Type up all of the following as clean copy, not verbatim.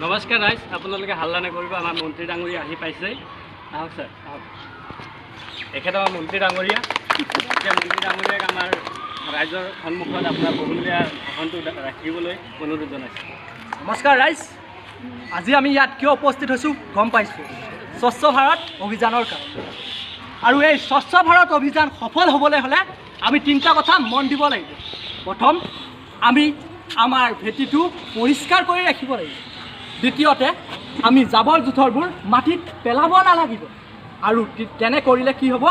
নমস্কাৰ ৰাইজ, আপোনালোকে হাল্লা নকৰিব, আমাৰ মন্ত্ৰী ডাঙৰীয়া আহি পাইছে। আহক ছাৰ, আহক। এখেত আমাৰ মন্ত্ৰী ডাঙৰীয়া। এতিয়া মন্ত্ৰী ডাঙৰীয়াক আমাৰ ৰাইজৰ সন্মুখত আপোনাৰ বহুমূলীয়া ভাষণটো ৰাখিবলৈ অনুৰোধ জনাইছোঁ। নমস্কাৰ ৰাইজ, আজি আমি ইয়াত কিয় উপস্থিত হৈছোঁ গম পাইছোঁ, স্বচ্ছ ভাৰত অভিযানৰ কাৰণে। আৰু এই স্বচ্ছ ভাৰত অভিযান সফল হ'বলৈ হ'লে আমি তিনিটা কথা মন দিব লাগিব। প্ৰথম, আমি আমাৰ ভেটিটো পৰিষ্কাৰ কৰি ৰাখিব লাগিব। দ্বিতীয়তে, আমি জাবৰ জোঁথৰবোৰ মাটিত পেলাব নালাগিব। আৰু তেনে কৰিলে কি হ'ব,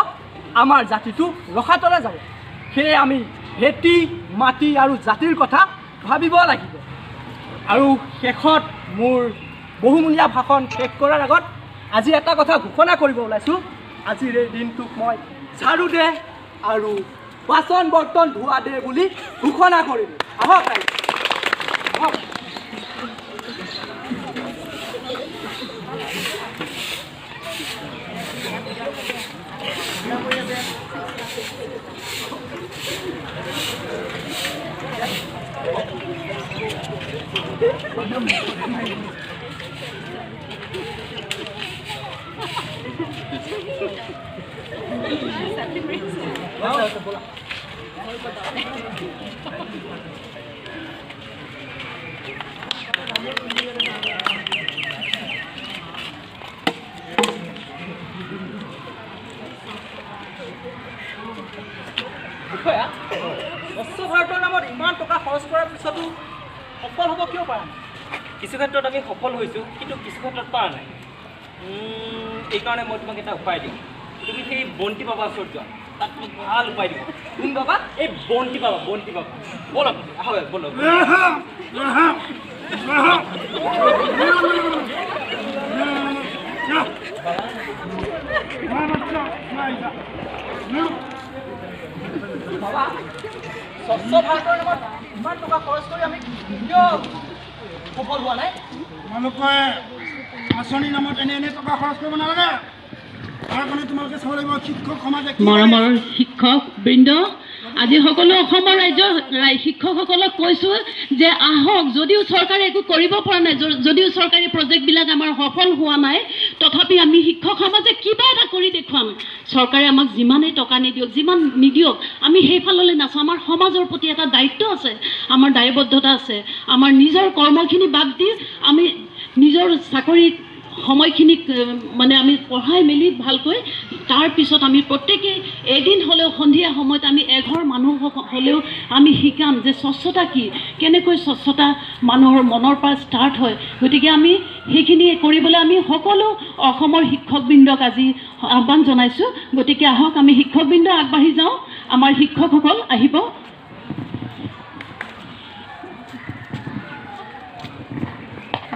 আমাৰ জাতিটো ৰসাতলে যাব। সেয়ে আমি ভেটি, মাটি আৰু জাতিৰ কথা ভাবিব লাগিব। আৰু শেষত মোৰ বহুমূলীয়া ভাষণ শেষ কৰাৰ আগত আজি এটা কথা ঘোষণা কৰিব ওলাইছোঁ। আজিৰ এই দিনটোক মই ঝাড়ু দে আৰু বাচন বৰ্তন ধোৱা দে বুলি ঘোষণা কৰিলোঁ। আহক ৰাইজ, আহক। বিষয়া, স্বচ্ছ ভাৰতৰ নামত ইমান টকা খৰচ কৰাৰ পিছতো সফল হ'ব কিয় পৰা নাই? কিছু ক্ষেত্ৰত আমি সফল হৈছোঁ, কিন্তু কিছু ক্ষেত্ৰত পৰা নাই। এইকাৰণে মই তোমাক এটা উপায় দিম। তুমি সেই বন্তি বাবাৰ ওচৰত যোৱা, তাত তোমাক ভাল উপায় দিব। কোন বাবা? এই বন্তি বাবা, বন্তি বাবা। ব'লক, হয় ব'লক। বাবা, স্বচ্ছ ভাৰতৰ নামত ইমান টকা খৰচ কৰি আমি কিয় সফল হোৱা নাই? তোমালোকে আঁচনিৰ নামত এনে এনে টকা খৰচ কৰিব নালাগে। তাৰ কাৰণে তোমালোকে চাব লাগিব শিক্ষক সমাজে কি মৰমৰ শিক্ষকবৃন্দ, আজি সকলো অসমৰ ৰাজ্যৰ শিক্ষকসকলক কৈছোঁ যে আহক, যদিও চৰকাৰে একো কৰিব পৰা নাই, যদিও চৰকাৰী প্ৰজেক্টবিলাক আমাৰ সফল হোৱা নাই, তথাপি আমি শিক্ষক সমাজে কিবা এটা কৰি দেখুৱাম। চৰকাৰে আমাক যিমানেই টকা নিদিয়ক, যিমান নিদিয়ক, আমি সেইফাললৈ নাচাওঁ। আমাৰ সমাজৰ প্ৰতি এটা দায়িত্ব আছে, আমাৰ দায়বদ্ধতা আছে। আমাৰ নিজৰ কৰ্মখিনি বাদ দি আমি নিজৰ চাকৰিত সময়খিনিক মানে আমি পঢ়াই মেলি ভালকৈ, তাৰপিছত আমি প্ৰত্যেকেই এদিন হ'লেও সন্ধিয়া সময়ত আমি এঘৰ মানুহ হ'লেও আমি শিকাম যে স্বচ্ছতা কি, কেনেকৈ স্বচ্ছতা মানুহৰ মনৰ পৰা ষ্টাৰ্ট হয়। গতিকে আমি সেইখিনি কৰিবলৈ আমি সকলো অসমৰ শিক্ষকবৃন্দক আজি আহ্বান জনাইছোঁ। গতিকে আহক আমি শিক্ষকবৃন্দ আগবাঢ়ি যাওঁ, আমাৰ শিক্ষকসকল আহিব।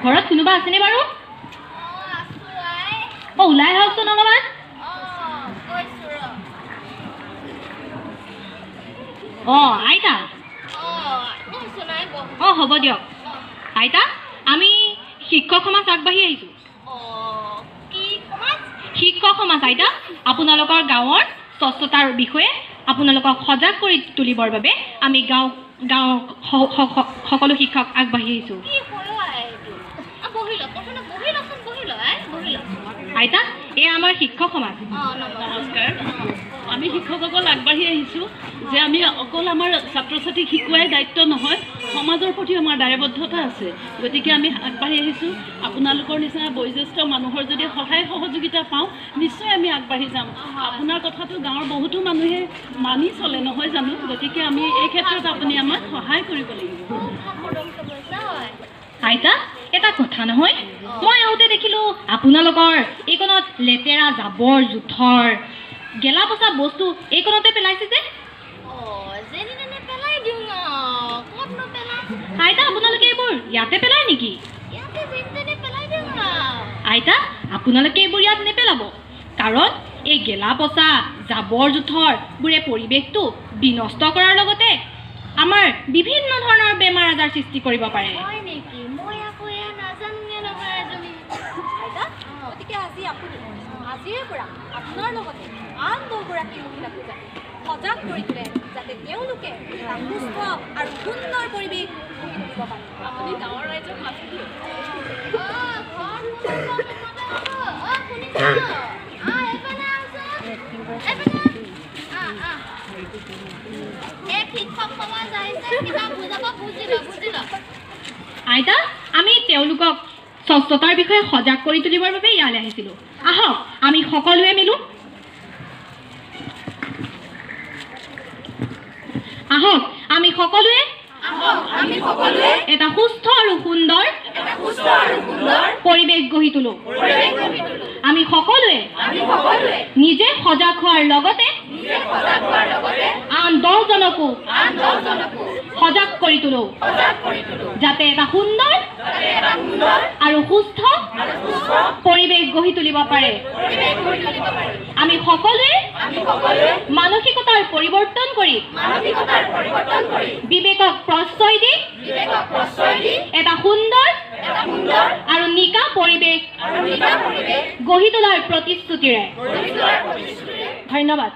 ঘৰত কোনোবা আছেনে বাৰু? অ, ওলাই আহকচোন অলপমান। অ আইতা, অ হ'ব দিয়ক। আইতা, আমি শিক্ষক সমাজ আগবাঢ়ি আহিছোঁ। শিক্ষক সমাজ আইতা, আপোনালোকৰ গাঁৱৰ স্বচ্ছতাৰ বিষয়ে আপোনালোকক সজাগ কৰি তুলিবৰ বাবে আমি গাঁও গাঁৱৰ সকলো শিক্ষক আগবাঢ়ি আহিছোঁ। আইতা, এয়া আমাৰ শিক্ষক সমাজ। নমস্কাৰ। আমি শিক্ষকসকল আগবাঢ়ি আহিছোঁ যে আমি অকল আমাৰ ছাত্ৰ ছাত্ৰীক শিকোৱাই দায়িত্ব নহয়, সমাজৰ প্ৰতি আমাৰ দায়বদ্ধতা আছে। গতিকে আমি আগবাঢ়ি আহিছোঁ। আপোনালোকৰ নিচিনা বয়োজ্যেষ্ঠ মানুহৰ যদি সহায় সহযোগিতা পাওঁ, নিশ্চয় আমি আগবাঢ়ি যাম। আপোনাৰ কথাটো গাঁৱৰ বহুতো মানুহে মানি চলে নহয় জানো? গতিকে আমি এই ক্ষেত্ৰত আপুনি আমাক সহায় কৰিব লাগিব। আইতা, এটা কথা নহয়, মই আহোঁতে দেখিলোঁ আপোনালোকৰ এইকণত লেতেৰা জাবৰ জোঁথৰ গেলা পচা বস্তু এইকণতে পেলাইছে যে। আইতা, আপোনালোকে এইবোৰ ইয়াতে পেলায় নেকি? আইতা, আপোনালোকে এইবোৰ ইয়াত নেপেলাব, কাৰণ এই গেলা পচা জাবৰ জোঁথৰবোৰে পৰিৱেশটো বিনষ্ট কৰাৰ লগতে আমাৰ বিভিন্ন ধৰণৰ বেমাৰ আজাৰ সৃষ্টি কৰিব পাৰে। গতিকে আজি আপুনি আজিৰে পৰা আপোনাৰ লগতে আন বহুগৰাকী মহিলাকো যাতে সজাগ কৰি তোলে, যাতে তেওঁলোকে এটা সুস্থ আৰু সুন্দৰ পৰিৱেশ গঢ়ি তুলিব পাৰে। আপুনি গাঁৱৰ ৰাইজক মাতি দিয়ক। আইতা, আমি তেওঁলোকক স্বচ্ছতাৰ বিষয়ে সজাগ কৰি তুলিবৰ বাবে ইয়ালৈ আহিছিলোঁ। আহক আমি সকলোৱে মিলোঁ। আহক আমি সকলোৱে এটা সুস্থ আৰু সুন্দৰ পৰিৱেশ গঢ়ি তোলো। আমি সকলোৱে নিজে সজাগ হোৱাৰ লগতে আন 10জনকো সজাগ কৰি তোলো, যাতে এটা সুন্দৰ আৰু সুস্থ পৰিৱেশ গঢ়ি তুলিব পাৰে। আমি সকলোৱে মানসিকতাৰ পৰিৱৰ্তন কৰি বিবেকক প্ৰশ্ৰয় দি এটা সুন্দৰ আৰু নিকা পৰিৱেশ গঢ়ি তোলাৰ প্ৰতিশ্ৰুতিৰে। ধন্যবাদ।